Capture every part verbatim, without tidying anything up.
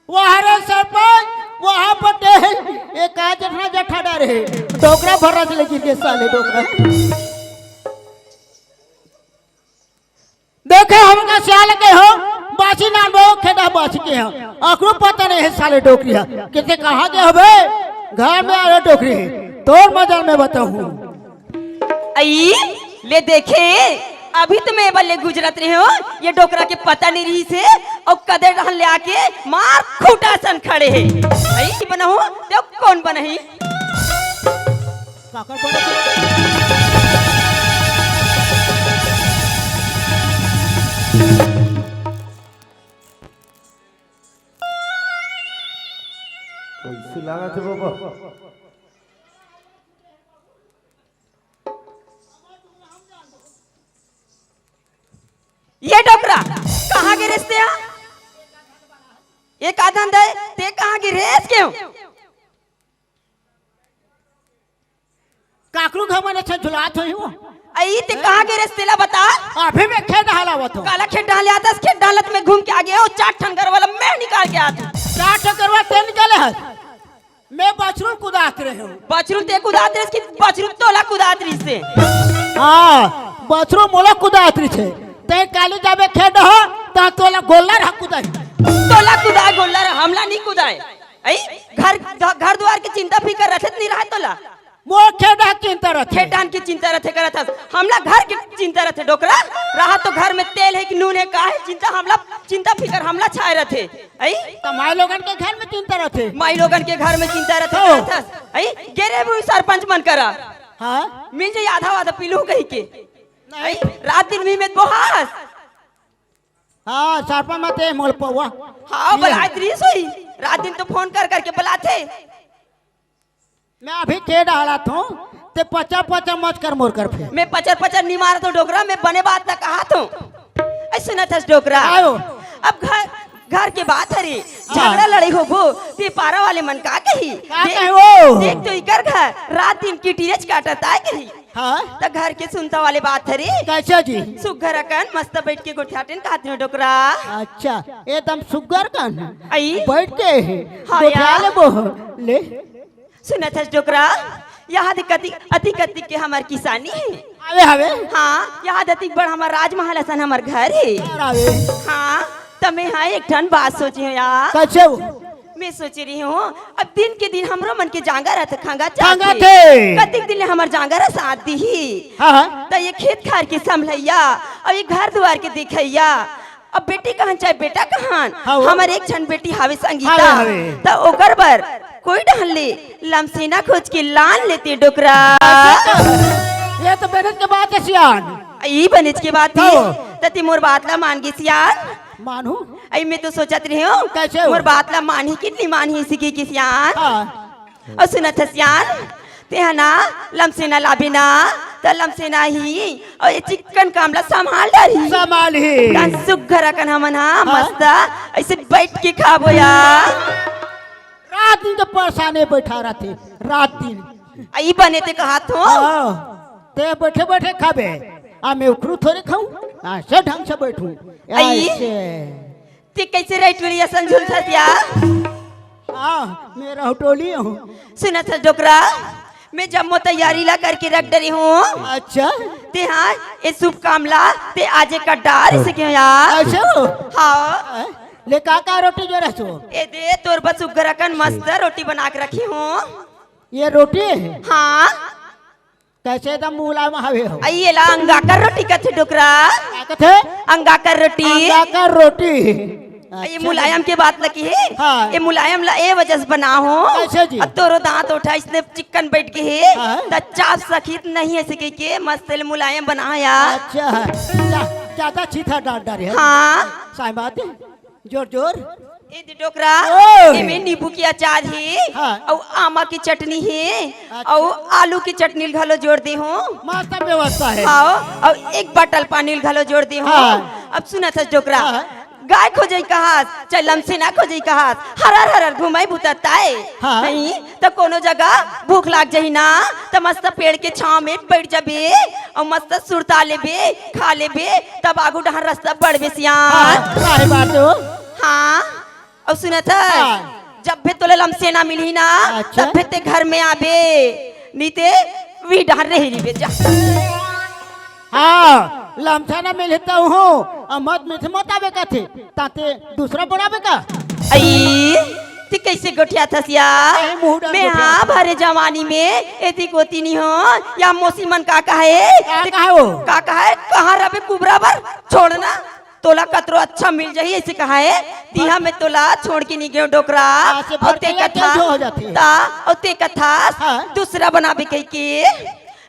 वाह रे सरपंच, वाह पटेल, ये का जठना जठा डारे हे? डोकरा भर्रा से ले गिर गे साले डोकरा। देखे हमका सियान कहे हो, बासी नान बो खेदा बासी के हो। अकरो पता नहीं हे साले डोकरी हे। किते कहाँ गे हबे? घर में आ रे डोकरी। तोर मजा में बताहूँ। अई, ले देखे, अभी तो मैं बल्ले गुजरत रहे हो, ये डोकरा के पता नहीं रहिस हे, अउ कदे डहन ले आके मार खूंटा सन खड़े हे। अई, बनाहूँ, तो कौन बनही? काकर बनही? कैसे लागत हे बाबा? ये डोकरा, कहाँ गे रेहेस तें? ये का धंधा हे? तें कहाँ गे रेहेस केहू? काकरू घर में अच्छा झुलात होही वो। अई, तें कहाँ गे रेहेस तेला बता। अभी मैं खेत डहन ले आवत हों। काला खेत डहन ले आथस, खेत डहन ले त मैं घूम के आ गेंव, चार ठन गरवा ला मैं निकाल के आथों। चार ठन गरवा तें निकाले हस? मैं बछरू ल कुदात रहेंव। बछरू ल तें कुदात रहिस कि बछरू तोला कुदात रहिस हे? हाँ, बछरू मोला कुदात रहिस हे। तें काली जाबे खेत डहन, त तोला गोल्लर ह कुदाही। तोला कुदाय गोल्लर, हमला नहीं कुदाय। अई, घर, घर दुवार के चिंता फिकर रहिथे त नहीं रहय तोला? मोर खेत डहन के चिंता रहिथे। खेत डहन के चिंता रहिथे करत हस। हमला घर के चिंता रहिथे डोकरा। रहा तो घर में तेल हे कि नून हे, का हे चिंता, हमला चिंता फिकर हमला छाय रहिथे। अई? त माई लोगन के घर में चिंता रहिथे। माई लोगन के घर में चिंता रहिथे हो। करत हस। अई? गे रहे सरपंच मन करा। हाँ? मिल जाही आधा आधा पीलूँ कहिके। नहीं। अई? रात दिन भी में बोहास। हाँ, सरपंच मते मोल पौवा। हाँ, ये बलात रहिस होही। रात दिन तो फोन कर करके बलाथे। मैं अभी खेत डहन ले आथों, तें पचर पचर मत कर मोर कर फेर। मैं पचर पचर नहीं मारत हों डोकरा, मैं बने बात ला कहत हों। अई सुनत हस डोकरा? आयो। अब घर, घर के बात हरे, हाँ। झगड़ा लड़ई होबो, तें पारा वाले मन का कही? का देख, कही वो? देख तो इकर घर, रात दिन किटिरेच काटत आय कही। हाँ। त घर के सुनता वाले बात हरे। कैसे जी? सुग्घर अकन मस्त बइठ के गोठियातेन कहत हों डोकरा। अच्छा, एकदम सुग्घर कन। अई? बइठ के हाँ गोठिया यार। लेबो। ले। सुनत हस डोकरा, यहाँ दे कति, अति कति के हमर किसानी हे। हवे, हवे। हाँ, यहाँ दे अति बड़ हमर राजमहल असन हमर घर हे। घर हवे। हाँ, त मैं हा एक ठन बात सोचे हों यार। कैसे हो? मैं सोचे रहे हों, अब दिन के दिन हमरो मन के जांगर ह त खंगात जाथे। खंगाथे। कतिक दिन ले हमर जांगर ह साथ दिही। हाँ, हाँ। त ये खेत खार के संभलइया, अउ ये घर दुवार के देखइया, अब बेटी कहन चाहे बेटा कहन, हाँ, वो। हमर एक झन बेटी हवे संगीता, हवे, हवे। त ओकर बर कोई डहन ले लमसेना खोज के लान लेतें डोकरा। ये तो बनेच के बात हे सियान। ई बनेच के बात हे। हाँ। त तें मोर बात ला मान गे सियान। मानहूँ। अई मैं तो सोचत रहे हों, कैसे हो? मोर बात ला मानही कि नहीं मानही इसी की सियान। हाँ। अउ सुनत हस सियान, तें हा ना लमसेना लाबे ना, त लमसेना ही अउ ये चिक्कन काम ला संभाल डरही। संभालही। त सुग्घर अकन हमन हा हाँ। मस्त अइसे बइठ के खाबो यार। रात दिन तो परेसाने बइठा रहिथे, रात दिन। अई बने तें कहत हों। हाँ, तें बइठे बइठे खाबे, अउ मैं उखरू थोरे खाहूँ, अइसे ढंग से बइठहूँ। अई? अइसे। तें कइसे रही टोली असन झुलथस या? हाँ, मैं रही टोली हों। सुनत हस डोकरा, मैं जम्मो तैयारी ला करके रख डरे हों। अच्छा। तें हा, ये शुभ काम ला, तें आजे कर डार सके हो यार। अच्छा। हाँ। हाँ? ले का का रोटी जोरथस? ए दे, तोर बर सुग्घर अकन मस्त रोटी बना के रखे हों। ये रोटी? हाँ। कइसे एकदम मुलायम हवे हो। अई एला अंगाकर रोटी कथे डोकरा। का कथे? अंगाकर रोटी। अंगाकर रोटी। अई अच्छा। मुलायम के बात ल कहे। हाँ। ए मुलायम ला ए वजह से बना हों। कइसे जी? अब तोरो दांत ओठा अइसने चिक्कन बइठ गे हे। हाँ। त चाप सकिस नहीं हे कहिके मस्त ले मुलायम बना हों यार। अच्छा। जा-, जादा छीथा डाल डारे हे। हाँ। साईं बात हे। जोर जोर। ए दे डोकरा, ओए। एमे नींबू के अचार हे, हाँ। अउ आमा के चटनी हे, अच्छा। अउ आलू के चटनी ल घलो जोर दे हूँ। मस्त व्यवस्था हे। हाँ, अउ एक बाटल पानी ल घलो जोर दे हूँ। हाँ। अब सुनत हस डोकरा, हाँ। गाय खोजई कहास, चाहे लमसेना खोजई कहास, हरर हरर घुमई बुता ताय। हाँ। नहीं, त कोनो जगह भूख लाग जाही ना, त मस्त पेड़ के छांव में बइठ जाबे, अउ मस्त सुरता लेबे, खा लेबे, तब आगू डहर रस्ता बढ़बे सियान। हाँ, काहे बात हो? हाँ, अउ सुनत हस? हाँ। जब भी तोला लमसेना मिलही ना, अच्छा। तब भी ते घर में आबे, नी ते वी डहर रही रहिबे जा। हाँ, लमसेना मिलही त हूँ, अउ मत मिलही मत आबे कथे, ताते दूसरा बनाबे का? अई, ते कइसे गोठियाथस या? अरे मुंह डाल मैं गोठिया। हाँ भरे जवानी में एती कोती नी हो, या मौसी मन का कहे? का ते कहे वो? का कहे? कहाँ रबे कुबरा बर? छोड़ ना, तोला कतरो अच्छा मिल जाही, अइसे कहा हे, तिहा मैं तोला छोड़ के नी गेंव डोकरा। हाँ, से अउ भर ते के या कथा, तेज हो जाथे। ता, अउ ते कथा, हाँ। दूसरा बनाबे कहिके,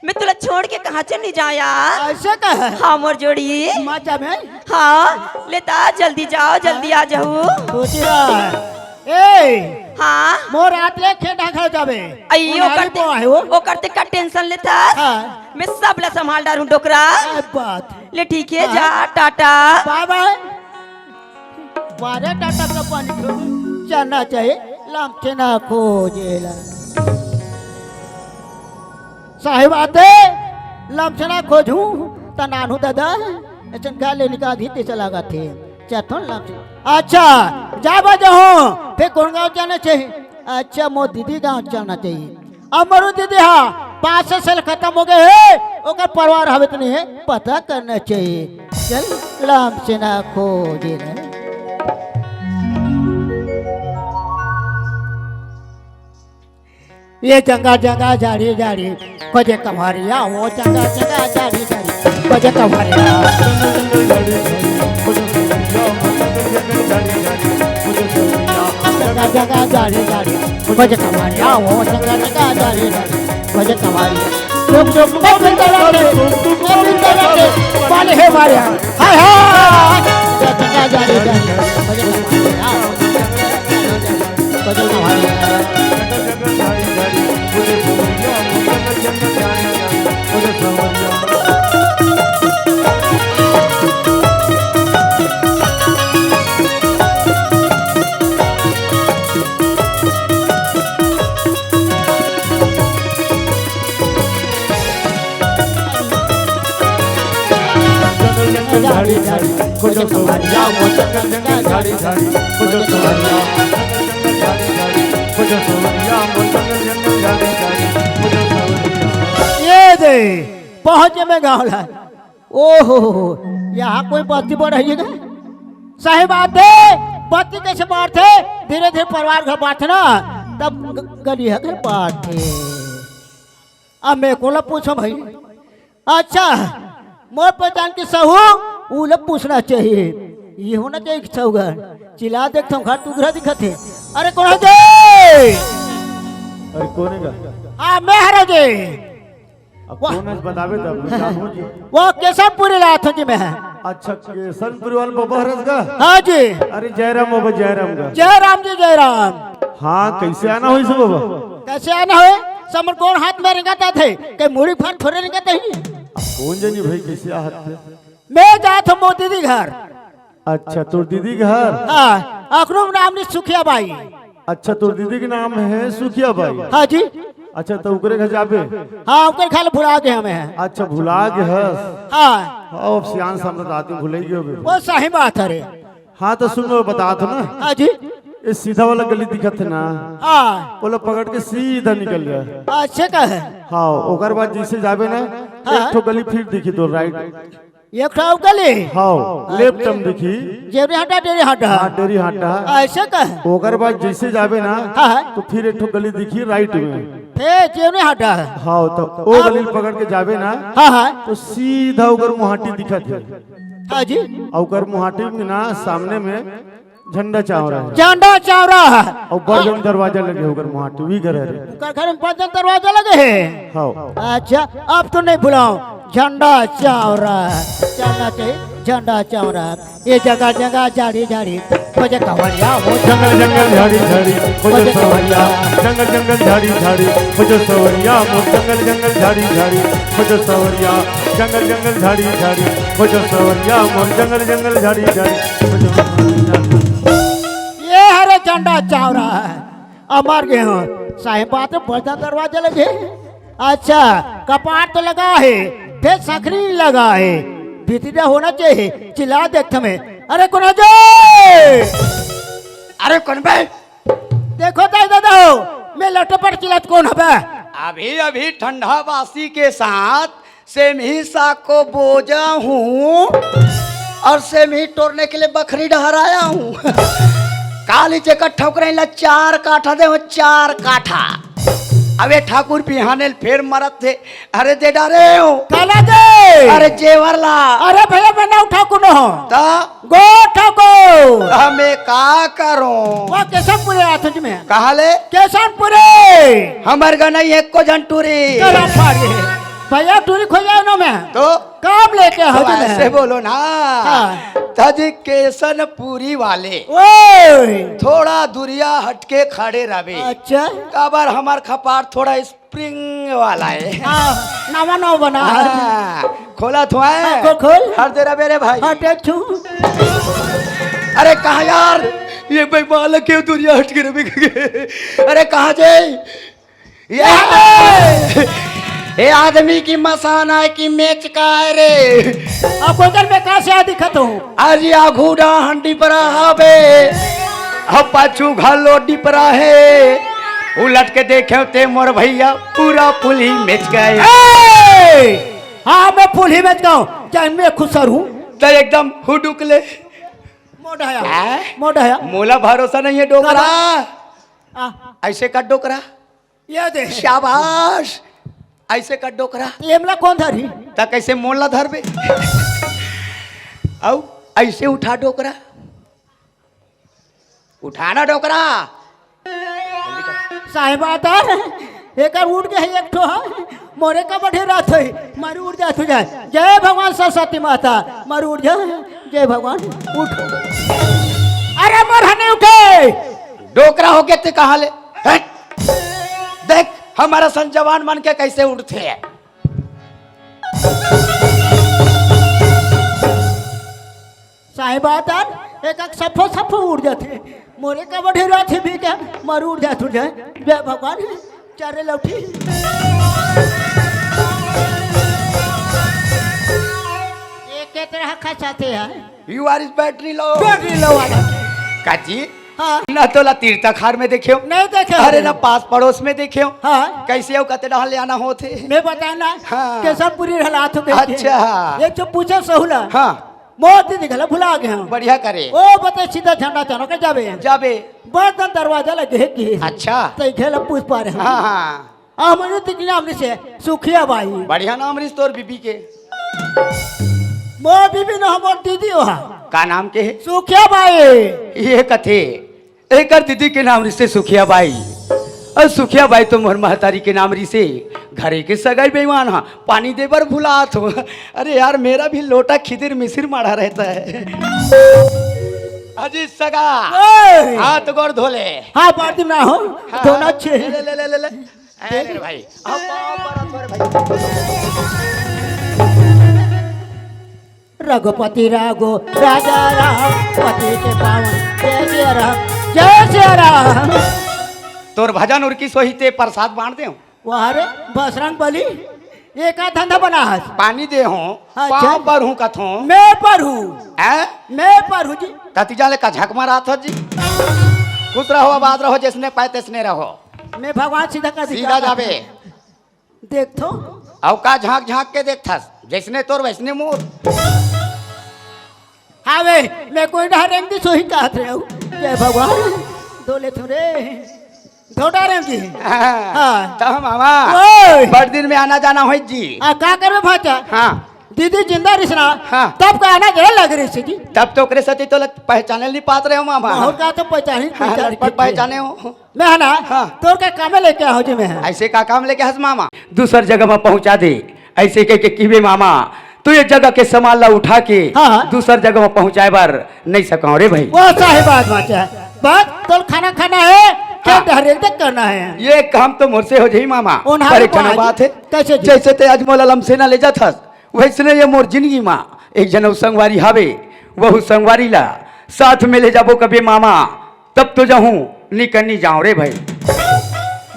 मैं तोला छोड़ के कहाँ चली जांव यार? अइसे कहे? हाँ, मोर जोड़ी। मत जाबे। हाँ, ले ता, जल्दी जाव, जल्दी आ जाहू। सोची रहा। ए, हाँ। मोर हाथ ले खेत ढाका जाबे। अइयो ओकर ते, बोआ हे वो। ओकर ते का tension लेथस? हाँ। मैं सब ला संभाल डारूं डोकरा। क्या बात। ले ठीक हे, हाँ। जा, टाटा। बाय बाय। बारे टाटा का पानी छोड़, चलना चाहिए, लमसेना खोजेला। साहेब आते, लमसेना खोजूं, त नानू दादा, अइसन का ले निकाल दी, ते चला गा थे। चथन लमसेना। अच्छा, जा बजे हो, फिर कौन गांव जाना चाहिए? अच्छा, मोर दीदी गांव जाना चाहिए। अब मोरो दीदी हा, पाँच सौ साल खत्म हो गए हे, ओकर परिवार हवे त नहीं हे, पता करना चाहिए। चल, लमसेना खोजे रे। ये जंगा जंगा झाड़ी झाड़ी, खोजे कमरिया, वो जंगा जंगा झाड़ी झाड़ी, खोजे कमरिया। जंगा जंगा झाड़ी झाड़ी, खोजे कमरिया, वो जंगा जंगा झाड़ी झाड़ी, खोजे कमरिया। रुक, रुक, मैं भी जरा दे, मैं भी जरा दे, वाले हे मारे, हाय, हाय। जंगा जंगा झाड़ी झाड़ी, खोजे कमरिया, वो जंगा जंगा झाड़ी झाड़ी, खोजे कमरिया। झाड़ी झाड़ी, खोजे कमरिया, वो जंगल जंगल झाड़ी झाड़ी, खोजे कमरिया, जंगल जंगल झाड़ी झाड़ी, खोजे कमरिया, वो जंगल जंगल झाड़ी झाड़ी, खोजे कमरिया। ये दे, पहुंचे मैं गांव ला। ओहो, यहाँ कोई बत्ती बढ़ाइएगा? सही बात हे, बत्ती कइसे बाढ़थे? धीरे धीरे परिवार घर बाढ़थे ना, तब ग-, गली ह घर बाढ़थे। अब मैं कोला पूछो भाई। अच्छा, मोर पहचान के सहू, उला पूछना चाहिए। ये होना चाहिए कि सहूगर। चिल्ला देखता हूँ, घर टुकड़ा दिखत हे। अरे कौन हे जे? अरे कौन हे गा? हाँ, मैं हरे जे। अब वाह। कौन हे बताबे तब, मैं जानहूँ जी। वो केशवपुरी ला आथों जी मैं। अच्छा, केशवपुरी वाला बाबा हरस गा? हाँ जी। अरे जय राम बाबा, जय राम गा। जय राम जी, जय राम। हाँ, कइसे आना होइस बाबा? कइसे आना होय? समर कौन हाथ में रेंगत आथे? के मुड़ी फाड़ थोड़े रेंगत हे? अब कौन जानी भाई कइसे आहत हे? मैं जात हूँ मोर दीदी घर। अच्छा, तोर दीदी घर? हाँ, अखनू नाम नहीं सुखिया बाई। अच्छा, तोर दीदी के नाम हे सुखिया बाई? हाँ जी। अच्छा, त ओकरे घर जाबे? हाँ, ओकर घर भुला गे हमें। अच्छा, भुला गे हस? हाँ। हाँ, अब सियान सामने आदमी भुलई गे होबे। वो सही बात हे रे। हाँ, त सुन, मैं बतात हूँ ना। हाँ जी। ये सीधा वाला गली दिखत हे ना? हाँ। ओला पकड़ के सीधा निकल जा। अच्छा का हे? हाँ, ओकर बाद जइसे जाबे ना, हाँ। एक ठो गली फिर दिखी तोर right। एक ठो अउ गली? हाँ, left में दिखी। जेवरी हाटा, डेरी हाटा। हाँ, डेरी हाटा। अच्छा का हे? ओकर बाद जइसे जाबे ना, हाँ, हाँ। त फिर एक ठो गली दिखी right में। फिर जेवरी हाटा। हाँ, त ओ हाँ। गली पकड़ के जाबे ना, हाँ, हाँ। त सीधा ओकर मुहाटी दिखत हे। हाँ जी। अउ ओकर मुहाटी में ना सामने में झंडा चावरा हे। झंडा चावरा हे। अउ बड़जन दरवाजा लगे हे ओकर मुहाटी, उही घर हरे। ओकर घर में बड़जन दरवाजा लगे हे। हाँ। अच्छा, अब तो नहीं भुलाओ, झंडा चावरा हे। चलना चाहिए, झंडा चौरा, ये जगह जगह झाड़ी झाड़ी, खोजे कंवरिया हो। जंगल जंगल झाड़ी झाड़ी, खोजे कंवरिया। जंगल जंगल झाड़ी झाड़ी, खोजे कंवरिया। मोर जंगल जंगल झाड़ी झाड़ी, खोजे कंवरिया। जंगल जंगल झाड़ी झाड़ी, खोजे कंवरिया। मोर जंगल जंगल झाड़ी झाड़ी, खोजे कंवरिया। ये हरे झंडा चौरा हे। अमर गेहूं, साहेब बात बड़का दरवाजा लगे। अच्छा, कपाट तो लगा हे, फेर सकरी लगा हे, भीतरिया होना चाहिए। चिल्ला देखत में, अरे कोन हे जे? अरे कोन बे? देखो दाई ददा हो, मैं लटपट चिल्लात कोन हबे? अभी अभी ठंडा बासी के साथ सेमही साग को बोजा हूँ और सेमही टोरने के लिए बखरी डहर आया हूँ। काली जेकर ठौकरे ला चार काठा दे हो, चार काठा। अबे ठाकुर बिहाने ल फेर मरत थे। अरे दे डारे हो। काला दे। अरे जेवर ला। अरे भैया मैं ना उठा कुनो हो। ता? गो ठाकुर। हमें का करो? वो केशवपुरे आथो जी मैं। कहाँ ले? केशवपुरे। हमर गनई एको झन टूरी। चला फाड़ ये। भैया टूरी खो जाओ ना मैं। तो? काम लेके हो तो जी मैं। ऐसे बोलो ना। हाँ। तज केशनपुरी वाले। ओए। थोड़ा दुरिया हटके खड़े रहे। अच्छा। काबर हमर खपार थोड़ा स्प्रिंग वाला हे। हाँ, नवा नवा बना। हाँ, खोला थो आए। हाँ, खोल, खोल। हर दे रहे रे भाई। हाँ, देख छू। अरे कहाँ यार? ये भाई बालक के दुरिया हटके रहे। अरे कहाँ जे? ये ए आदमी की मसान आय कि मेच का आय रे? अब कोई में का से दिखत हो? अरे आघू डहन डिपरा हवे, अब पाछू घलो डिपरा हे। उलट के देखे ते मोर भैया पूरा पुलही मेच गए। ए! हाँ, मैं पुलही मेच गऊं, चाहे मैं खुसर हूँ। तो एकदम हुडुक ले। मोटा है, हैं? मोटा है। मोला भरोसा नहीं है डोकरा। आ। ऐसे कर डोकरा। ये दे। शाबाश, ऐसे कर डोकरा। एमला कोन धरी? त कैसे मोला धरबे? अउ ऐसे उठा डोकरा, उठाना डोकरा। साहेब आता, एकर उठ गए एक ठो, मोरे का बढ़े रात होई, मारू उठ जा तू जाए। जय भगवान सरस्वती माता, मारू उठ जा। जय भगवान, उठ। अरे मोर हने उठे। डोकरा होके ते कहाँ ले? हट! देख, हमर सन जवान मन के कैसे उठथे। साहेब आतन, एक एक सफो सफो उठ जाथे। मोरे का बढ़े रात हे भी क्या? मारू उठ जात उठ जाए। जय भगवान, चारे लौठी। ये के तरह का चाहते हैं? You are is battery low। Battery low वाला। काजी? हाँ। ना तोला तीर्थाखार में देखेंव। नहीं देखे अरे हमें। ना पास पड़ोस में देखेंव। हाँ। कैसे हो कते डहर ले आना होथे? मैं बताना। हाँ। केशवपुरी रहला तो देखे। अच्छा। ये जो पूछे सहुला। हाँ। मोती दिखला भुला गए हम। बढ़िया करे। ओ बते सीधा झंडा चौरा के जाबे। जाबे। बर्तन दरवाजा लगे हे की। अच्छा। तो घेला पूछ पा रहे हैं। हाँ, हाँ। हमरे तिकनी नाम से सुखिया बाई। बढ़िया नाम रिस तोर बीबी के। मोर बीबी न हमर दीदी हो। का नाम के हे? सुखिया बाई। ये कथे, एकर दीदी के नाम रिसे सुखिया बाई। अउ सुखिया बाई तो मोर महतारी के नाम रिसे। घरे के सगाई बेईमान हा, पानी दे बर भुलात हो। अरे यार, मेरा भी लोटा खिदिर मिसिर माढ़ा रहता है। अजी सगा, ओए। हाथ गोड़ धो ले। हाँ, बाल्टी में हो, हाँ, धोना हाँ। छे। ले, ले, ले, ले, ले। अरे भाई, अब पाँव पड़त हो रे भाई। रघुपति राघो राजा राम, पति के पावन जय सिया राम, जय सिया राम। तोर भजन उरकी सोही ते प्रसाद बांट देव। वाह रे, बसरंग बली, ये का धंधा बना हस? पानी दे हो, अच्छा। पाँव पर हूँ कथो। मैं पर हूँ। हैं? मैं पर हूँ जी। तती जाले का झक मारा था जी। खुश रहो, आबाद रहो, जैसने पाए तैसने रहो। मैं भगवान सीधा का सीधा अधिकार जाबे। देख तो। अउ का झांक झांक के देखथस, जैसने तोर वैसने मोर। हाँ बे, मैं कोई ना रेंग दी सोही कहत रहे हूँ। जय भगवान, दो ले थो रे। धोटा रेंग दी। हाँ। हाँ। तो मामा, ओए। बड़ दिन में आना जाना होई जी। आ, का करबे भाचा? हाँ। दीदी जिंदा रिस ना, हाँ। तब का आना जाना लग रही थी जी। तब तो ओकरे साथी तो लग-, पहचाने नहीं पात रहे हो मामा। और का तो पहचान ही हाँ, पहचान लटपट की थी। पहचाने हो। मैं है ना, हाँ। तोर का कामे लेके आओ जी मैं है। ऐसे का काम लेके हस मामा? दूसर जगह में पहुंचा दे। ऐसे कह के किबे मामा, तो ये जगह के सामान ला उठा के हाँ, हाँ। दूसर जगह में पहुंचाए बर नहीं सकंव रे भाई। वो सही बात बात है। बस तोल खाना खाना है, क्या हाँ। डहरेल तक करना है? ये काम तो मोर से हो जाही मामा। ओन्हारी पर एक ठन बात है, कैसे जी? जैसे ते आज मोला लमसेना ले जात हस, वैसने ये मोर जिंदगी मा एक जनऊ संगवारी हावे, वहू संगवारी ला साथ में ले जाबो कबे मामा, तब तो जाहूं, निकल नहीं जाऊं रे भाई।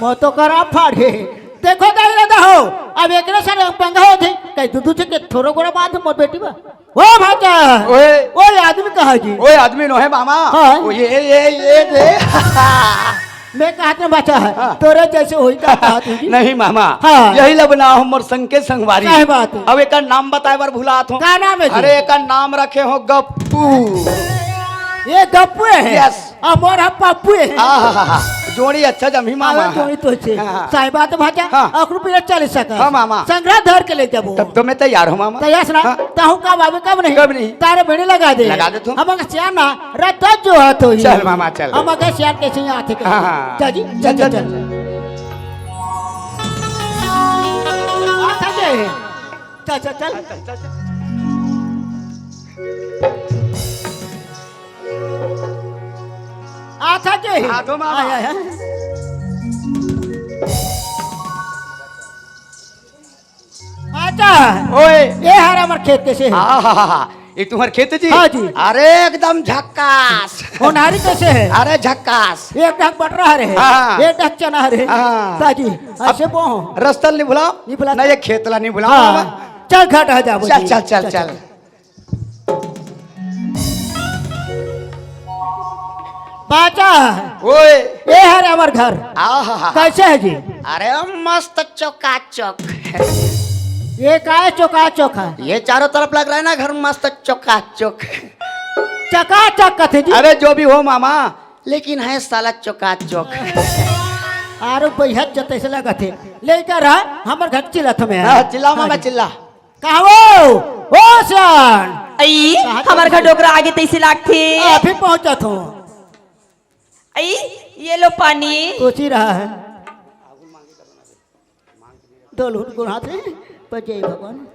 मो तो करा फाड़े। देखो दाई दादा हो, अब एकरे साथ पंगा हो थे, कहीं दू दू के थोरो गोरा बात मोर बेटी बा। ओ भाचा, ओए। ओ आदमी कहा जी? ओए आदमी नो है मामा। हाँ। ओ ये, ये, ये दे। मैं कहा था भाचा है, हाँ। तोरे जैसे होई का कहा तू जी? नहीं मामा, हाँ। यही लब ना हमर संग के संगवारी। सही बात है। अब एकर नाम बताए बर भुलात हो। का नाम है जी? अरे एकर नाम रखे हो गप्पू। ये गप्पू है? Yes। अब मोर हम पप्पू है। आहाहा, जोड़ी अच्छा जमी मामा। अरे जोड़ी तो छे। हाँ, हाँ। सही बात भाचा, हाँ। अखरू पीला चल सका। हाँ मामा। संग्रह धर के ले जाबो। तब तो मैं तैयार हूँ मामा। तैयार ना? हाँ। ताहू कब आवे कब नहीं? कब नहीं? तारे बेड़े लगा दे। लगा दे तू। हम अगर सियान ना, रात दस जो हाथ होई। चल मामा, चल। हम अगर सियान कैसे यहाँ आते के? हाँ, हाँ। चल जी, चल, चल, चल, चल। चल। आ, चल दे। चल, चल, चल। चल, चल, चल। अच्छा जी। हाँ, तो मामा। आय, आय, आय। अच्छा। ओए। ये हर हमर खेत कैसे है? आहाहा, ये तुम्हार खेत जी? हाँ जी। अरे एकदम झक्कास। ओन्हारी कैसे है? अरे झक्कास। एक ढक बटरा हरे है, हाँ। एक ढक चना हरे है। हाँ। ताजी, अब ऐसे बोहो। रस्ता ल नहीं भुलाओ। नहीं भुलाओ। ना ये खेत ला नहीं भुलाओ हाँ। मामा। चल घाट आ जाबो चल, जी। चल, चल, चल, चल। चल। बाचा। ओए। ये हरे हमर घर। आहाहा। कैसे है जी? अरे मस्त चकाचक। ये काय चकाचक है? ये चारों तरफ लग रहा है ना घर मस्त चकाचक। चकाचक कथे जी? अरे जो भी हो मामा, लेकिन है साला चकाचक। आरो बेहद जतैसे लगत है। लेकर है, हमर घर चिल्लत में है। हाँ, चिल्ला मामा, हाँ जी। चिल्ला। कहाँ वो? ओ सियान। आई, कहाँ हमर घर डोकरा आगे तैसे लागथे। अभी पहुंचत हूँ। आई, ये लो पानी। सोची रहा है। दो लूट गुण हाथ में, पर जय भगवान।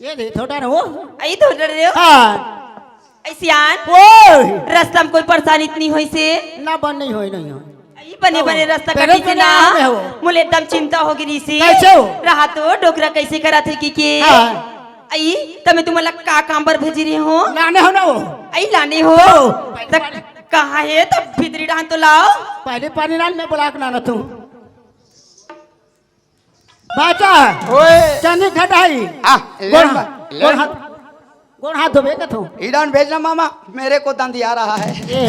ये दे, थोड़ा ना वो। आई, थोड़ा रहे हो। हाँ। आई सियान, ओए! रस्ता में कोई परेशानी इतनी होई से? ना बन नहीं होई, नहीं होई। आई बने तो बने रस्ता पहले कटी से तो ना, ना आए हो। मोले एकदम चिंता हो गिरी से। कैसे हो? रहा तो डोकरा कैसे करा थे कि के? हाँ। आई, तमे तुम्हारा का काम पर भेजी रही हो? लाने हो ना वो। आई लाने हो? तो कहाँ है? तो भीतरी डान तो लाओ। पहले पानी लान, मैं बुला के लाना तू। बाचा, ओए। चंदी खटाई। आ, ले गोड़ बा, हाथ, ले। गोड़ हाथ, गोड़ हाथ धोबे कथो। इडान भेजना मामा, मेरे को दंदिया रहा है। ए,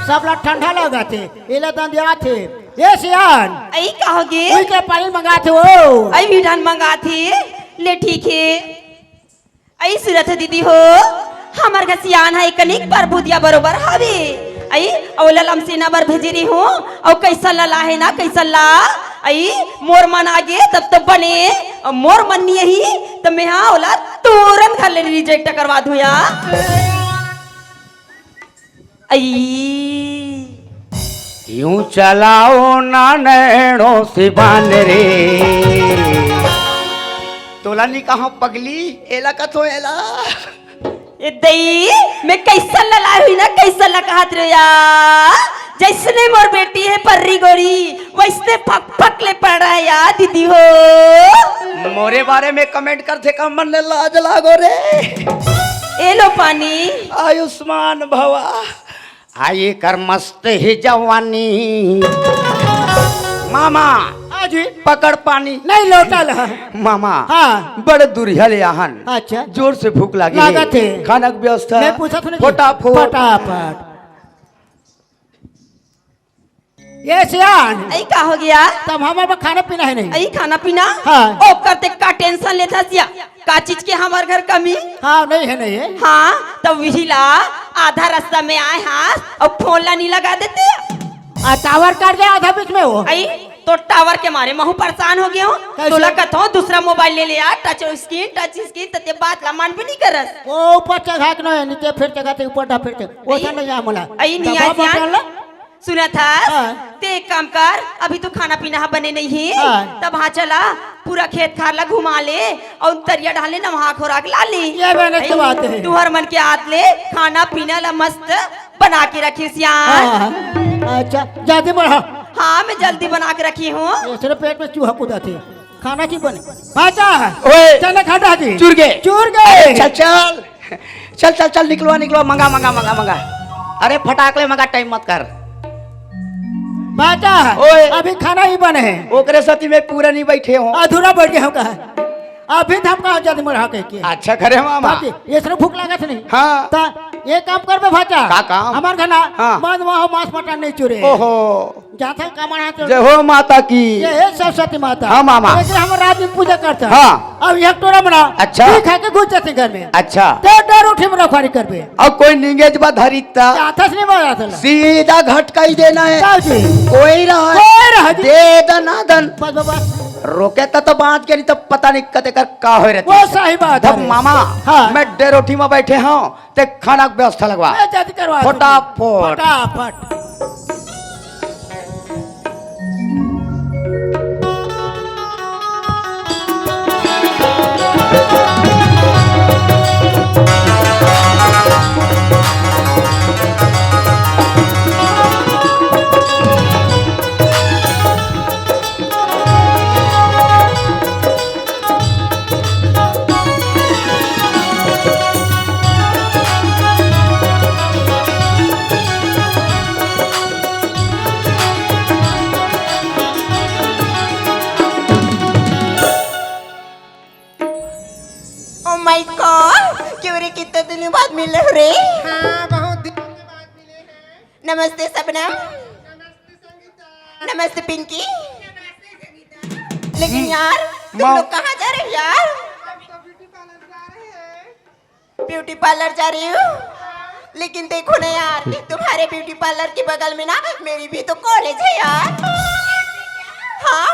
सब ला ठंडा लगा थे, एला दंदिया थे। ए सियान। आई कहोगे? उई के पानी मंगा थे वो। आई इडान मंगा थे, ले ठीक है। अई सुरत दीदी हो, हमर घर सियान ह एकनिक परभुदिया बरोबर हवे। अई, अउ ओला लमसेना बर भेजे रही हूँ, अउ कैसन ला लाहे ना, कैसन ला। अई, मोर मन आगे तब तो बने, अउ मोर मन नहीं ही, त मेहा ओला तुरंत घर ले reject करवा दूँ या। अई। यूं चलाओ ना नैनों से बान रे। तोला नी कहा पगली, एला कथो एला। ए दई, मैं कैसन ला लाए हुई ना, कैसन ला कहत रहे या। जैसने मोर बेटी है पर्री गोरी, वैसने फक फक ले पड़ रहा है या दीदी हो। मोरे बारे में comment करथे का मन ले लाज लागो रे। ए लो पानी। आयुष्मान भवा। आई कर मस्त ही जवानी। मामा। हाँ जी। पकड़ पानी। नहीं लोटा ला। मामा। हाँ। बड़ दुरिहा ले आहन। अच्छा। जोर से भूख लागे लागत हे। खाना के व्यवस्था। मैं पूछत हूँ ना जी। फटाफट। फटाफट। ये सियान। अई का हो गया? तब हम अब खाना पीना है नहीं। अई खाना पीना? हाँ। ओकर ते का tension लेथस या? का चीज के हमर घर कमी? हाँ, नहीं है, नहीं है। हाँ, तो वही ला आधा रास्ता में आए हास अउ phone ला नहीं लगा देते। आ, tower कट जाए आधा बीच में वो। अई तो tower के मारे महू परेशान हो गए हो। कैसे? तोला कथो दूसरा mobile ले ले यार, touch screen, touch screen, तते बात ला मन भी नहीं करस। वो ऊपर चघा के नहीं, नीचे फिर चघा ते ऊपर ढा फिर चघा। वो अई, सब नहीं जा मोला। अई नहीं दबा आए बटन यार। ला। सुनत हस? हाँ। ते एक काम कर, अभी तो खाना पीना ह बने नइ हे, हाँ। तब हाँ चला, पूरा खेत खार ला घुमा ले अउ तरिया डाले नहा खोरा के ला ले। ये मेहनत के बात हे। तुहर मन के आत ले खाना पीना ला मस्त बना के रखिस यार। हाँ, हाँ। अच्छा, जल्दी बना। हाँ, मैं जल्दी बना के रखी हूँ। ये सिर्फ पेट में चूहा कूदा थे, खाना की बने। भाचा, ओए। चल ना खाटा जी। चुर गे। चुर गे। अरे चल, चल। चल, चल, चल, निकलवा, निकलवा, मंगा, मंगा, मंगा, मंगा। अरे फटाक ले मंगा, टाइम मत कर। भाचा, ओए। अभी खाना ही बने हे। ओकरे साथी में पूरा नहीं बैठे हो। अधूरा बैठ गए हो कहा। अभी तो हम कहा जल्दी मरा के, के। अच्छा करे मामा। बाकी ये सिर्फ भूख लागत नहीं। हाँ। ता ये काम करबे भाचा। का काम? हमार घर ना हाँ। मद वहाँ मांस मटन नहीं चुरे। ओहो। जाथन कमाना तो जय हो माता की। जय हे सरस्वती माता। हाँ, मामा। लेकिन हम रात में पूजा करता। हाँ। अब एक टोरा बना। अच्छा। ठीक है कि घुस जाते घर में। अच्छा। ते डर उठे में रखवारी करबे। अब कोई निंगेज बा धरी ता। जाथस नहीं मारा था। सीधा घटका ही देना है। जाओ जी। कोई रहा। कोई रहा जी। दे दन ना दन। बस, बस, बस। रोके ता तो बांच के नहीं तो पता नहीं कते कर का होए रहते। वो सही बात तब है। मामा, हाँ। मैं डेरोठी में बैठे हूँ। ते खाना के व्यवस्था लगवा। ए, जल्दी करवा। फटाफट। फटाफट। Oh my God, क्यों रे, कितने दिनों बाद मिले हो रे? हाँ, बहुत दिन के बाद मिले हैं। नमस्ते सबनम। नमस्ते संगीता। नमस्ते पिंकी। नमस्ते संगीता। लेकिन यार, तुम माँ लोग कहाँ जा रहे हो यार? हम तो ब्यूटी पार्लर जा रहे हैं। ब्यूटी पार्लर जा रही हो? लेकिन देखो ना यार, तुम्हारे ब्यूटी पार्लर के बगल में ना मेरी भी तो कॉलेज है यार। हाँ,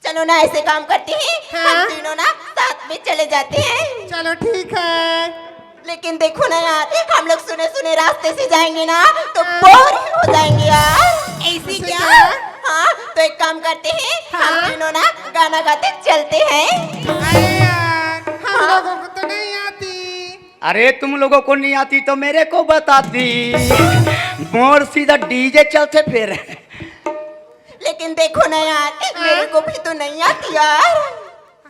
चलो ना, ऐसे काम करते हैं, हाँ? हम तीनों ना साथ में चले जाते हैं। चलो ठीक है। लेकिन देखो ना यार, हम लोग सुने सुने रास्ते से जाएंगे ना तो हाँ। बोर हो जाएंगे यार। ऐसे ऐसे क्या? क्या? हाँ, तो एक काम करते हैं, हम हाँ। तीनों ना गाना गाते चलते हैं। अरे यार, हम हाँ। लोगों को तो नहीं आती। अरे तुम लोगों को नहीं आती तो मेरे को बताती। मोर सीधा डीजे चलते फिर। लेकिन देखो ना यार, मेरे को भी तो नहीं आती यार।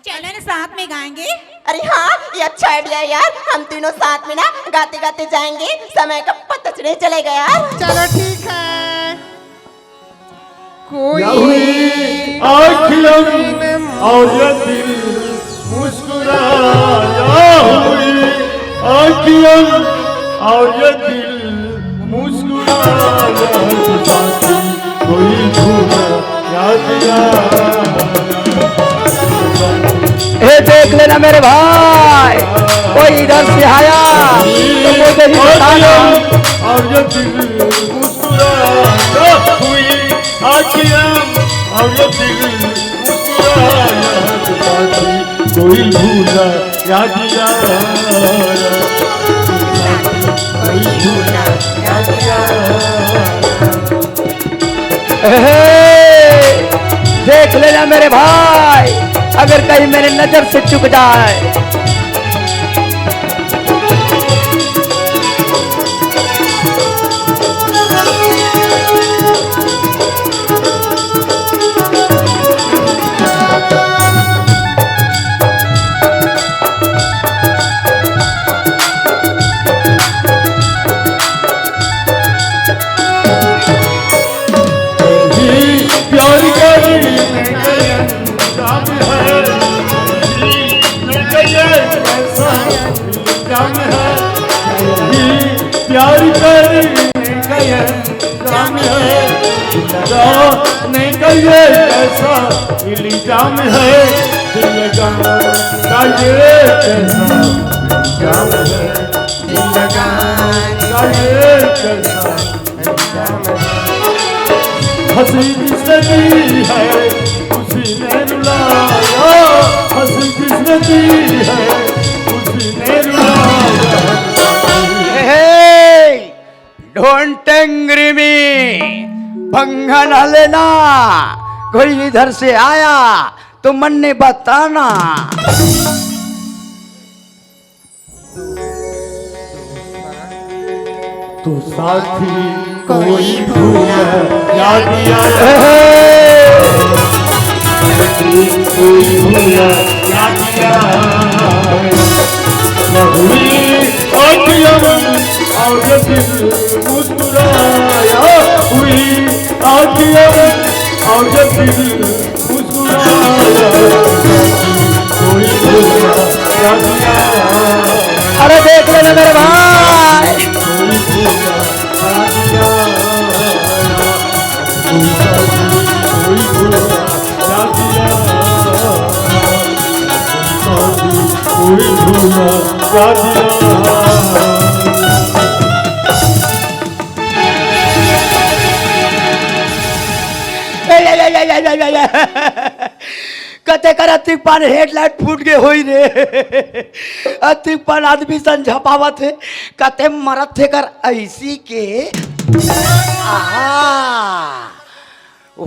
चलो ना, साथ में गाएंगे। अरे हाँ, ये अच्छा आइडिया है यार, हम तीनों साथ में ना गाते गाते जाएंगे, समय का पता नहीं चलेगा यार। चलो ठीक है। कोई आँखियों और ये दिल मुस्कुराया हुई आँखियों और ये दिल मुस्कुराया हुई साथी कोई भूला याद आया। ए देख लेना मेरे भाई, कोई इधर से आया तो मुझे ही बताना। और ये दिल मुस्कुराया हुई आँखियाँ और ये दिल मुस्कुराया तो साथी कोई भूला याद आया। कोई भूला याद आया। ए, देख लेना मेरे भाई, अगर कहीं मेरे नजर से चुक जाए। प्यार करने का अंजाम है, जीने का ये कैसा अंजाम है, प्यार करने का ये अंजाम है, लगाने का ये कैसा इल्जाम है, दिल लगाने का ये कैसा इल्जाम है, दिल लगाने का ये कैसा हंसी जिसने दी है, उसी ने रुलाया। हंसी जिसने दी है, उसी ने रुलाया। हे, हे! कोन टेंगरी में पंगा ना लेना, कोई इधर से आया तो मन ने बताना। तो साथी कोई भूला याद आया। कोई भूला याद आया। हुई आँखियाँ और दिल मुस्कुराया। हुई आँखियाँ और दिल मुस्कुराया। कोई भूला याद आया। अरे देख लेना मेरे भाई। कते कर अतिक पान हेडलाइट फूट गे होई रे। अतिक पान आदमी सन झपावत हे। कते मरत हे कर ऐसी के। आहा। ओ,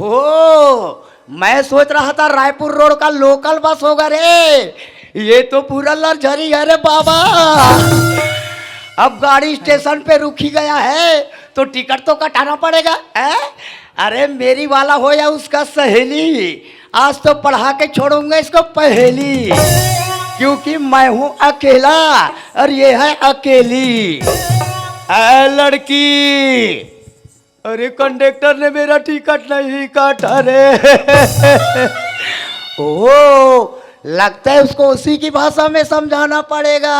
मैं सोच रहा था रायपुर रोड का लोकल बस होगा रे। ये तो पूरा लग्जरी है रे बाबा। अब गाड़ी स्टेशन पे रुकी गया है तो टिकट तो कटाना पड़ेगा, हैं? अरे मेरी वाला हो या उसका सहेली, आज तो पढ़ा के छोड़ूंगा इसको पहेली, क्योंकि मैं हूँ अकेला और ये है अकेली। ए लड़की, अरे कंडक्टर ने मेरा टिकट नहीं काटा रे। ओ, लगता है उसको उसी की भाषा में समझाना पड़ेगा।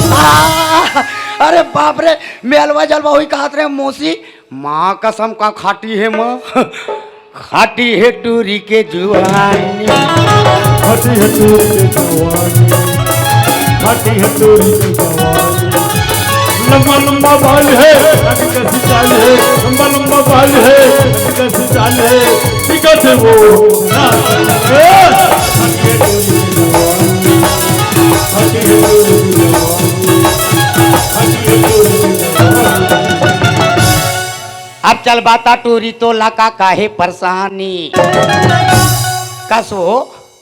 आ, अरे बाप रे, मेलवा जलवा हुई कहत रे मौसी, माँ कसम का खाटी है माँ। खाटी है टूरी के जुआनी। खाटी है टूरी के जुआनी। खाटी है टूरी के जुआनी। लंबा लंबा बाल है, कट कसी चाल है। लंबा लंबा बाल है, कट कसी चाल है। दिखत है वो ना। ए! खाटी है टूरी के जुआनी। खाटी है टूरी के जुआनी। खाटी है टूरी के जुआनी। अब चल बता टूरी तोला का काहे परेशानी? कसो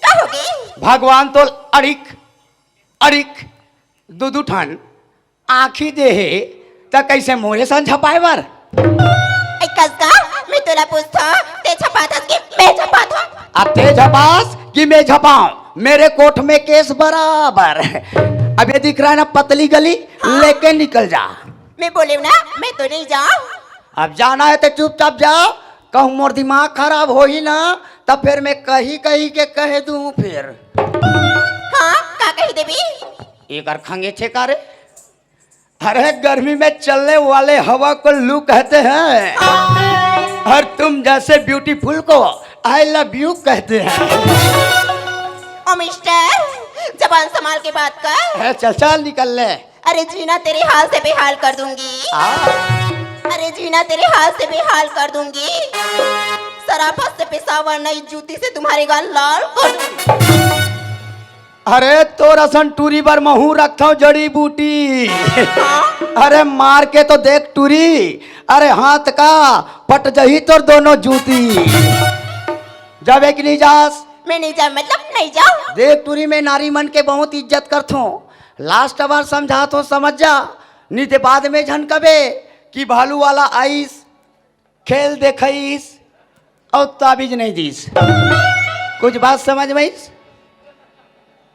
कहोगे? भगवान तो अड़िक अड़िक दू दू ठन आँखी दे हे, त कैसे मोरे सन झपाए बर? ए, कस का? मैं तोला पूछथों, ते झपाथस कि मैं झपाथों? अब ते झपास कि मैं झपाऊं? मेरे कोठ में केस बराबर। अब ये दिख रहा है ना पतली गली, हाँ। लेके निकल जा। मैं बोले ना, मैं तो नहीं जाऊं। अब जाना है तो चुपचाप जा, कहूँ मोर दिमाग खराब होही ना, तब फिर मैं कही कही के कह दूँ फिर। हाँ, का कही देबे? एकर खंगे छे का रे? अरे गर्मी में चलने वाले हवा को लू कहते हैं, और तुम जैसे ब्यूटीफुल को आई लव यू कहते हैं। ओ मिस्टर, जबान संभाल के बात कर। है, चल चल निकल ले। अरे जीना तेरे हाल से बेहाल कर दूंगी। आ? अरे जीना तेरे हाल से बेहाल कर दूंगी। सराफत से पेशावर नई जूती से तुम्हारे गाल लाल कर दूंगी। अरे तोर असन टूरी बर महूं रखथंव जड़ी बूटी। हाँ? अरे मार के तो देख टूरी, अरे हाथ का पट जही तोर दोनों जूती। जाबे कि नहीं जास? मैं नहीं जाऊं, मतलब नहीं जाऊं। देख टूरी, मैं नारी मन के बहुत इज्जत करथों। लास्ट बार समझाथों, समझ जा, नहीं ते बाद में झन कबे कि भालू वाला आइस, खेल देखइस अउ ताबीज नहीं दीस। कुछ बात समझ में आइस?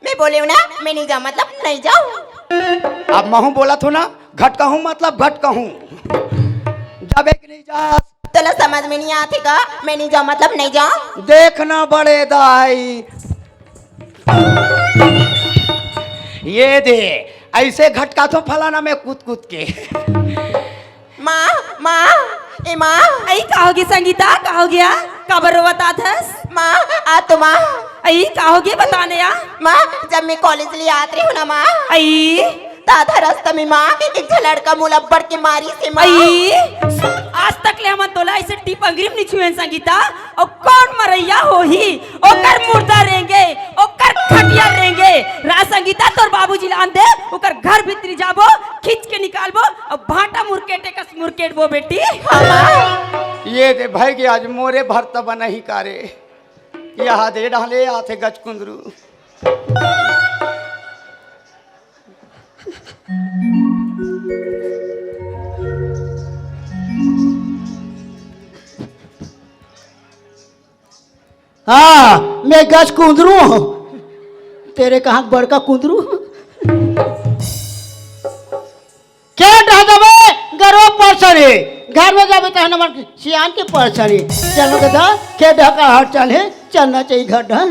मैं बोले हूं ना, मैं नहीं जाऊं, मतलब नहीं जाऊं। अब महूं बोलत हूं ना, घटकहूं मतलब घटकहूं। जाबे कि नहीं जास? तोला समझ में नहीं आथे का? मैं नहीं जाऊं, मतलब नहीं जाऊं। देखना बड़े दाई, ये दे, ऐसे घटकाथों फलाना में कूद कूद के। माँ, माँ, ए माँ। अई, का होगे संगीता? का होगे? काबर रोवत आथस? माँ, आ तो माँ। अई, का होगे? बता न या। माँ, जब मैं कॉलेज ले आत रही हूँ ना माँ। अई। त आधा रस्ता में माँ, एक झन लड़का मोला अब्बड़ के मारिस हे माँ। अई। आज तक ले हमन तोला ऐसे टीप अंगरी में नहीं छुएन संगीता। अउ कौन मरैया होही? ओकर मुर्दा रेंगे, ओकर खटिया रेंगे। रा संगीता तोर बाबूजी ला आन दे, ओकर घर भीतरी जाबो, खींच डालबो, अउ भांटा मुरकेटे कस मुरकेटबो बेटी। ये दे भाई के आज मोरे भरता बनही का रे। यहाँ दे डाले आथे गजकुंदरू। हाँ, मैं गजकुंदरू हूँ। तेरे कहाँ बड़का कुंदरू? के डह दबे, गरो परसरी। घर में जाबे तहन हमर सियान के परसरी। चल के दा, के डह का हर चल हे, चलना चाहिए घर डह।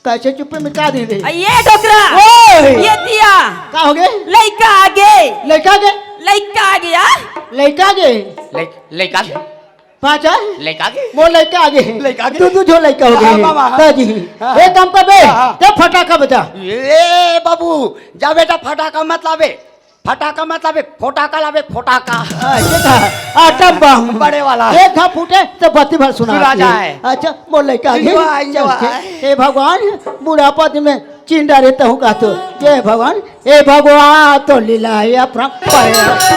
कैसे चुप्पे में का दे दे? आ, ये डोकरा। ओए! ये दिया। का हो गे? लइका आगे। लइका गे? लइका आगे, आ? लइका गे? लइ-, लइका गे? पाचा? लइका गे? मोर लइका आगे हे। लइका गे? दू, दू झो लइका हो गे हाँ, हे। बाबा, हाँ। का जी? हाँ। एक काम करबे, हाँ, हाँ। ते फटाका बजा। ए बाबू, जा बेटा, फटाका मत लाबे। फटाका मत लाबे, फोटाका लाबे, फोटाका। हाँ, ये था। Atom bomb. बड़े वाला। एक था फूटे, तो बत्ती भर सुना सुना आती है। जाए। अच्छा, मोर लइका आगे। Enjoy, चल, enjoy। चल। हे भगवान, बुढ़ापा दिन में चिन डारे तहु का तो। हे भगवान, हे भगवान, तो लीला हे अपरंपार।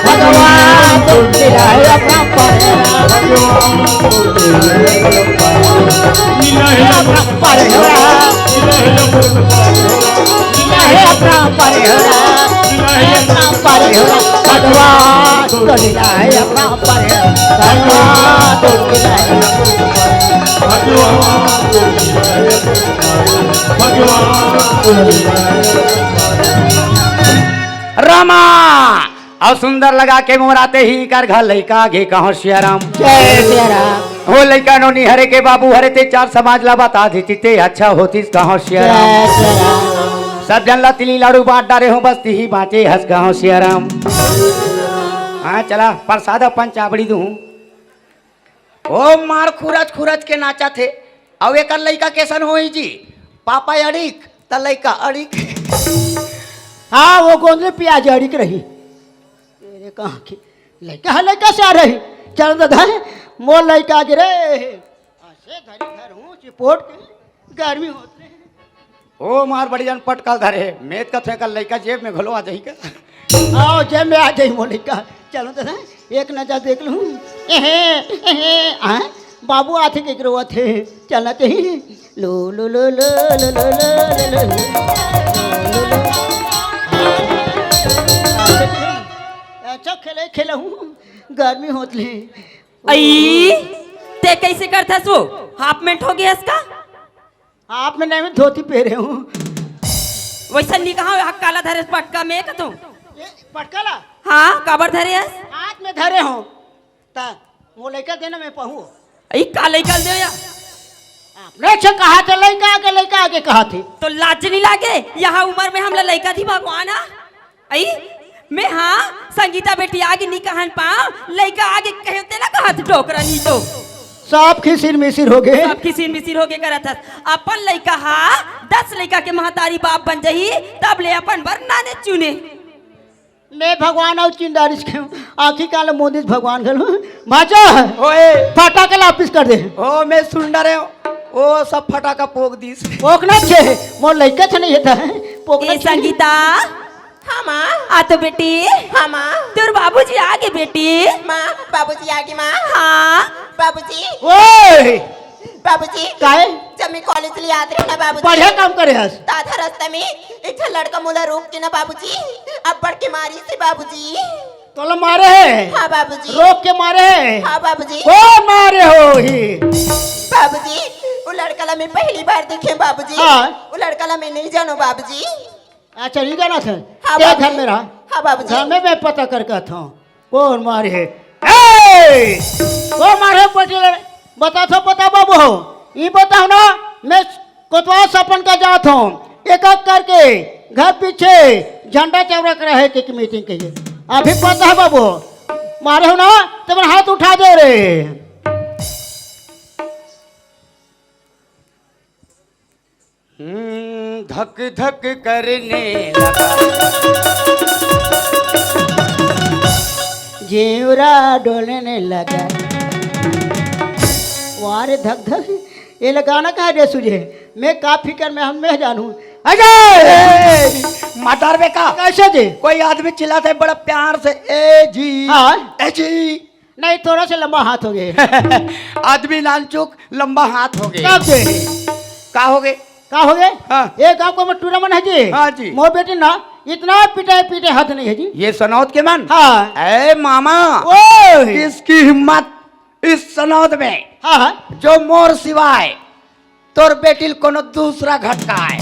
भगवान, तो लीला हे अपरंपार। लीला हे अपरंपार। लीला हे अपरंपार। लीला हे अपरंपार। भगवान, तो लीला हे अपरंपार। भगवान, तो लीला हे अपरंपार। रामा, अउ सुंदर लगा के मोराते ही कर घर लइका आगे कहो सिया राम। जय सिया राम। हो लइका नोनी हरे के बाबू हरे ते चार समाज ला बता देती ते अच्छा होतिस कहो सिया राम। जय सिया राम। सब जन ला तिली लाडू बांट डारे हो बस तिही बांचे हस कहो सिया राम। हाँ चला प्रसाद अपन चाबड़ी दूँ। ओ मार खुरच खुरच के नाचत हे। अउ एकर लइका कैसन होही जी? पापा अड़िक, त लइका अड़िक। हाँ, वो गोंदली पियाज अड़िक रही। तेरे कहाँ की लइका हे, लइका से आ रही। चल दादा, मोर लइका आगे रे। असे धरी धर हूँ, चिपोट के गर्मी होत हे। ओ मार बड़ी जान पटकल धरे हे। मैं कथों एकर लइका जेब में घलो आ जाही का? आओ, जेब में आ जाही मोर लइका। चलो दादा, एक नजर देख लूँ। एहे, एहे, आ? बाबू आथे के रोवत हे। चलना चाहिए। लो, लो, लो। अच्छा खेले, खेले हूँ। गर्मी होत ले। अई, ते कैसे करथस वो? हाफ पैंट हो गया इसका? हाफ में नहीं, मैं धोती पहने हूँ। वैसा नहीं कहा, हाथ काला धरे पटका में का तू? ये पटका ला? हाँ, काबर धरे हस? हाथ में धरे हूँ। ता, वो लइका देना मैं पहू। ई का लइका दे या? आपने अच्छा कहा थे, लइका आगे, लइका आगे कहा थे। तो लाज नहीं लागे? यहाँ उम्र में हमला लइका दी भगवान हा? आई, मैं हाँ, संगीता बेटी आगे नहीं कहन पाऊँ, लइका आगे कहे तेला कहत डोकरा नहीं तो। सब खिसिर मिसिर हो गए। सब खिसिर मिसिर हो गए करत हस। अपन लइका हा, दस लइका के महतारी बाप बन जाही, तब ले अपन बर नाने चुने। मैं भगवान अउ चिंडारिस के आँखी काला मोदिस भगवान घलो। भाचा, ओए। फटाका ला वापिस कर दे। ओ, मैं सुन डरे हूँ। ओ, सब फटाका पोक दिस। पोक ना छे, मोर लइका छे नहीं था। पोक ना ए छे। संगीता। हाँ, माँ। आ तो बेटी। हाँ, माँ। तोर बाबूजी आगे बेटी। माँ, बाबूजी आगे, माँ। हाँ। बाबूजी। ओए। बाबूजी। काहे? जब मैं कॉलेज ले आत रहे ना बाबूजी। बढ़िया काम करे हस। त आधा रास्ता में एक झन लड़का मोला रोक के ना बाबूजी, अब्बड़ के मारिस हे बाबूजी। तोला मारे हे? हाँ बाबूजी। रोक के मारे हे? हाँ बाबूजी। कौन मारे होही? बाबूजी, वो लड़का ला मैं पहली बार देखे बाबूजी। हाँ। वो लड़का ला मैं नहीं जानो बाबूजी। अच्छा, नहीं जाना था? हाँ, ए बाबूजी। घर में रहा। हाँ, बाबूजी। घर में मैं पता करके आता हूँ। कौन मारे हे? ए! कौन मारे हे, पटेल? बता तो, बता बाबू हो। ये बताओ ना, मैं कोतवाल सपन का जात हूँ। एक एक करके घर पीछे झंडा चौड़ा करा है कि मीटिंग के लिए। अभी पता है बाबू हो। मारे हो ना, तो मेरा हाथ उठा दे रे। हम्म, धक धक करने लगा। जीवरा डोलने लगा। वाह रे धक धक, ये ला गाना कहाँ दे सुझे? मैं का फिकर में हम मैं जानू। अजय! मातार बेटा। कैसे जी? कोई आदमी चिल्लाथे बड़ा प्यार से, "ए जी, हाँ। ए जी।" नहीं, थोड़ा सा लंबा हाथ हो गया। आदमी नानचुक लंबा हाथ हो गया। तब दे। का हो गए? का हो गए? हाँ। ये गाँव को मैं टूरा मन है जी। हाँ जी। मोर बेटी ना इतना पीटे पीटे हाथ नहीं है जी। ये सनौत के मन? हाँ। ए मामा, ओए। किसकी हिम्मत इस सनौत में, हाँ, हाँ। जो मोर सिवाय तोर बेटी ल कोनो दूसरा घटकाए।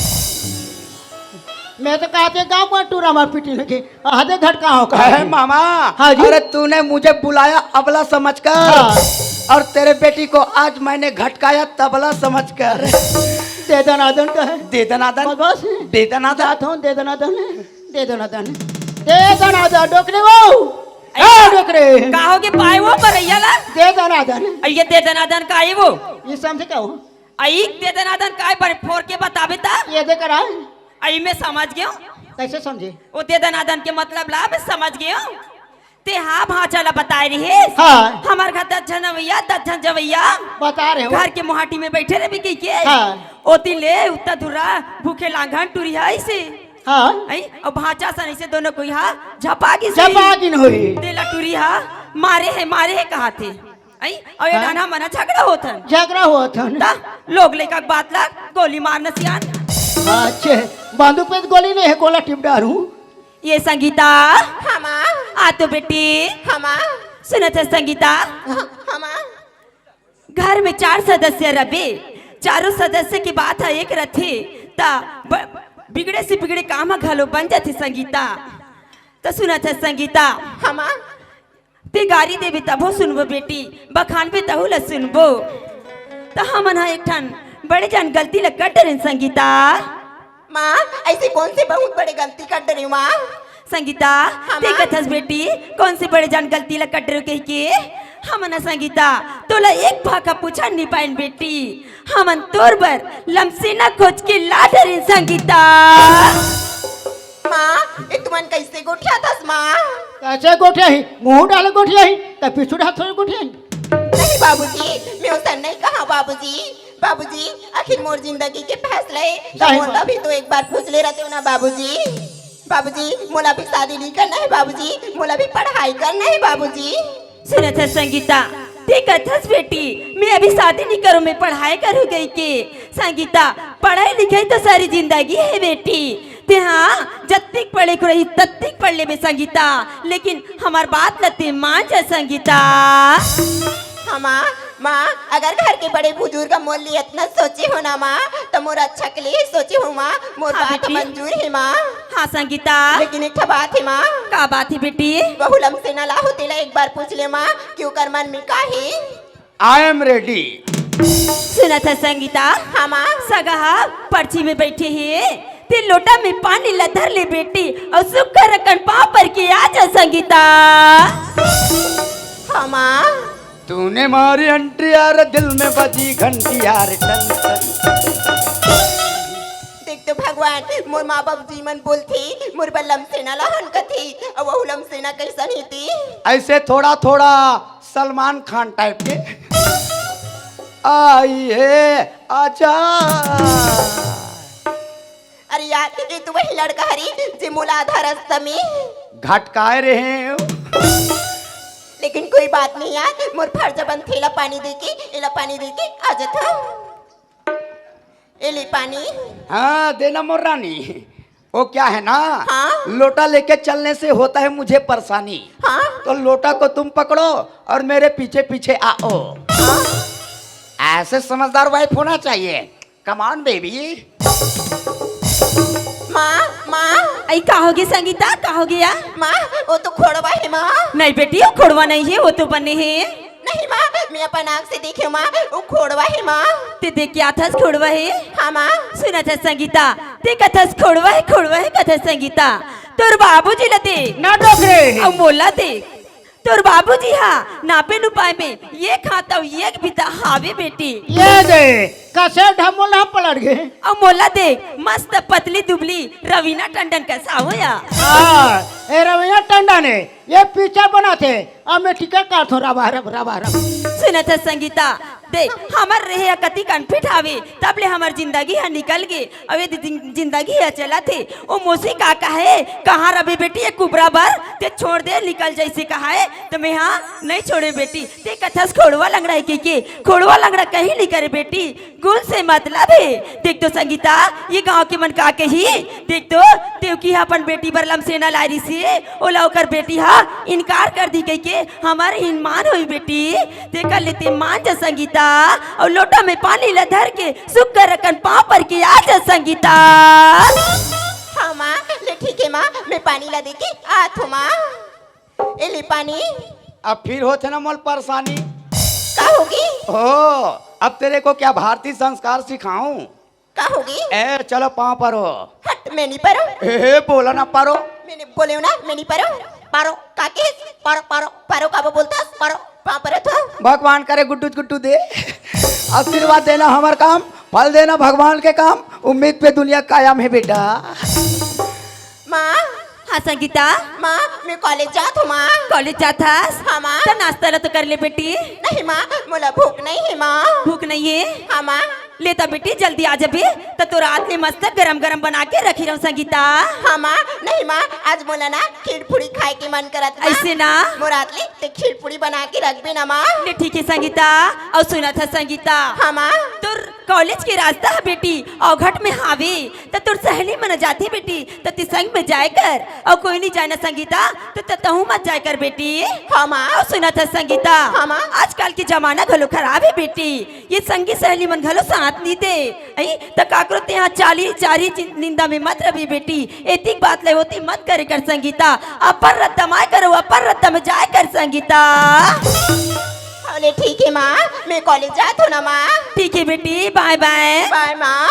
मैं तो कहा थे गाँव में टूरा मार पीटी लगे, आधे घटका हो कहा अरे थे। मामा, हाँ जी। अरे तूने मुझे बुलाया अबला समझकर, हाँ। और तेरे बेटी को आज मैंने घटकाया तबला समझकर। दे दनादन का है। दे दनादन। बस, बस। दे दनादन। जात हूँ, दे दनादन। दे दनादन। दे दनादन, डोकरे वो। ए, डोकरे। का होगे पाए वो परैया ला? दे दनादन। अ, ये दे दनादन का है वो? ये समझे का हो? अई दे दनादन काय बने फोर के बताबे ता? ये दे करा। अई मैं समझ गयो। कैसे समझे? वो दे दनादन के मतलब ला मैं समझ गयो। ते हाँ भांचा ला बताए रहिस। हाँ। हमर घर दस झन अवैया, दस झन जवैया। बता रहे हो। घर के मुहाटी में बैठे रहे कहिके। हाँ। ओती ले उत्ता धुर्रा भूखे लांघन टूरी है ऐसे। हाँ। अई, अउ भांचा सन ऐसे दोनों कोई हा झपा गिस। झपा गिन होई। तेला टूरी हा मारे है, मारे है कहा थे। अई, अउ ये हाँ। डाना मना झगड़ा होत हन। झगड़ा होत हन। ता लोग लइका के बात ला गोली मारना सियान। अच्छे, बंदूक पे गोली नहीं है, कोला टिप डारू। ये संगीता। हाँ, माँ। आ तो बेटी। हाँ, माँ। सुनत है संगीता? हाँ, हाँ, माँ। घर में चार सदस्य रबे, चारों सदस्य की बात है एक रथे, ता ब-, बिगड़े से बिगड़े काम ह घलो बन जाथे संगीता। तो सुनत है संगीता? हाँ, माँ। ते गारी देबे तभो सुनबो बेटी, बखानबे तहू ल सुनबो। त हमन ह एक ठन बड़े जान गलती ल कर डरेन संगीता। माँ, ऐसे कौन से बहुत बड़े गलती कर डरेव माँ? संगीता, हाँ, ते माँ। कथस बेटी, कौन से बड़े जान गलती ल कर डरेव कहिके? हमन ह संगीता, तोला एक भाखा पूछा नी पाइन बेटी। हमन तोर बर लमसेना खोज के ला डरेन संगीता। माँ, ए तुमन कैसे गोठियाथस माँ? कैसे गोठियाही? मुंह डाले गोठियाही, त पीछू डाल थोड़ी गोठियाही। नहीं बाबूजी, मैं ओसन नहीं कहा बाबूजी। बाबूजी, आखिर मोर जिंदगी के फैसला है, तो नहीं मोला माँ। भी तो एक बार पूछ ले रहते हो ना बाबूजी। बाबूजी, मोला भी शादी नहीं करना है बाबूजी, मोला भी पढ़ाई करना है बाबूजी। सुनत हस संगीता, ते कथस बेटी, मैं अभी शादी नहीं करूँ, मैं पढ़ाई करूँ कहिके। संगीता, पढ़ाई लिखाई तो सारी जिंदगी है बेटी। ते हाँ, जत्तिक पढ़े को रही, तत्तिक पढ़ लेबे संगीता, लेकिन हमार बात ल ते मान जा संगीता। हाँ माँ, माँ, अगर घर के बड़े बुजुर्ग मोर लिए इतना सोचे हो ना माँ, तो मोर अच्छा के लिए सोचे हो माँ, मोर हाँ बात बेटी। मंजूर है माँ। हाँ संगीता। लेकिन एक ठो बात है माँ। का बात है बेटी? बहू लमसेना ला हो तेला एक बार पूछ ले माँ, कि ओकर मन में का है? I am ready। सुनत हस संगीता? हाँ माँ। सगा ह परछी में बैठे हे, ते लोटा में पानी ला धर ले बेटी, अउ सुग्घर अकन पाँव पर के आ जा संगीता। हाँ माँ। तूने मारी अंटी यार, दिल में बजी घंटी यार, टन टन। देख तो भगवान, मोर माँ बाबूजी मन बोलथे, मोर बर लमसेना ला हन कथे, अउ वहू लमसेना कैसन हे ते? ऐसे थोड़ा थोड़ा सलमान खान टाइप के। आई है, आजा। अरे यार, ये तो वही लड़का हरे जे मोला आधा रास्ता में घटकाए रहे हो। लेकिन कोई बात नहीं यार, मोर फर्ज बनथे, एला पानी दे के, एला पानी दे के आ जात हूँ। ए ले पानी। हाँ, देना मोर रानी। वो क्या है ना, हाँ? लोटा लेके चलने से होता है मुझे परेशानी। हाँ? तो लोटा को तुम पकड़ो और मेरे पीछे पीछे आओ। हाँ? ऐसे समझदार वाइफ होना चाहिए। Come on baby। माँ, माँ। अई, का होगे संगीता, का होगे या? माँ, वो तो खोड़वा है माँ। नहीं बेटी, वो खोड़वा नहीं है, वो तो बने हैं। नहीं माँ, मैं अपन आँख से देखे माँ, वो खोड़वा है माँ। ते देख के आथस खोड़वा है? हाँ माँ। सुनत हस संगीता, ते कथस खोड़वा है, खोड़वा है कथस संगीता। तोर बाबूजी ला दे। ना डोकरे। अउ मोला दे। तोर बाबूजी हा नापे नुपाए में एक हाथ अउ एक बिता हावे बेटी। ये दे, कसे ढमोला पलट गए। अउ मोला दे, मस्त पतली दुबली रवीना टंडन कस हावो या। हाँ, ए रवीना टंडन है, ये पिक्चर बनाथे, अब मैं टिकट काटथों, रवा रब, रवा रब। सुनत हस संगीता, देख, हमर रेहे ह कतिक अनफिट हावे, तब ले हमर जिंदगी ह निकल गे, अउ ये जिन-, जिंदगी ह चलत हे। ओ मौसी का कहे, कहाँ रबे बेटी ये कुबरा बर, ते छोड़ दे, निकल जइसे कहाए, त मैं हा नहीं छोड़े बेटी। ते कथस खोड़वा लंगड़ा हे कहिके, खोड़वा लंगड़ा कहीं नहीं करे बेटी, गुन से मतलब हे। देख तो संगीता, ये गांव के मन का कही, देख तो, देवकी ह अपन बेटी बर लमसेना लाय रिहिसे, ओला ओकर बेटी ह इनकार कर दी कहिके, हमर इनमान होई बेटी। तेकर ले ते मान जा संगीता, अउ लोटा में पानी ला धर के सुग्घर अकन पाँव पर के आ जा संगीता। हाँ माँ, ले ठीक हे माँ, मैं पानी ला दे के आत हूँ माँ। ए ले पानी। अब फिर होथे ना मोल परेशानी। का होगे? ओ, अब तेरे को क्या भारतीय संस्कार सिखाऊं? का होगे? ए, चलो पाँव परो। हट, मैं नहीं परो। ए, बोला ना परो। मैंने बोले ना, मैं नहीं परो। परो, का के? परो, परो, परो काबर बोलथस? परो, पाँव परो तो। भगवान करे गुड्डू गुड्डू दे। आशीर्वाद देना हमर काम, फल देना भगवान के काम, उम्मीद पे दुनिया कायम हे बेटा। माँ। हाँ संगीता। माँ, मैं कॉलेज जात हूँ माँ। कॉलेज जात हस? हाँ माँ। त नाश्ता ला तो कर ले बेटी। नहीं माँ, मोला भूख नहीं हे माँ। भूख नहीं हे? हाँ माँ। ले त बेटी जल्दी आ जाबे, त तोर आत ले मस्त गरम गरम बना के रखी रहूं संगीता। हाँ माँ। नहीं माँ, आज मोला ना खीर पूड़ी खाए के मन करत माँ। अइसे ना? मोर आत ले ते खीर पूड़ी बना के रखबे ना माँ। ले ठीक हे संगीता, अउ सुनत हस संगीता। हाँ माँ। तोर कॉलेज के रास्ता ह बेटी अवघट में हावे, त तोर सहेली मन जाथे बेटी, त ते संग में जाए कर, अउ कोई नहीं जाए ना संगीता, त त तहूँ मत जाए कर बेटी। हाँ माँ। अउ सुनत हस संगीता, हाँ माँ। आजकल के जमाना घलो खराब हे बेटी, ये संगी सहेली मन घलो साथ नहीं दे। अई, त काकरो ते हा चाली, चारी चि-, निंदा में मत रबे बेटी, एतिक बात ले होती मत करे कर संगीता, अपन रद्दा में आए कर, अपन रद्दा में जाए कर संगीता। अरे ठीक हे माँ, मैं कॉलेज जात हूँ ना माँ। ठीक हे बेटी, बाय बाय। बाय माँ।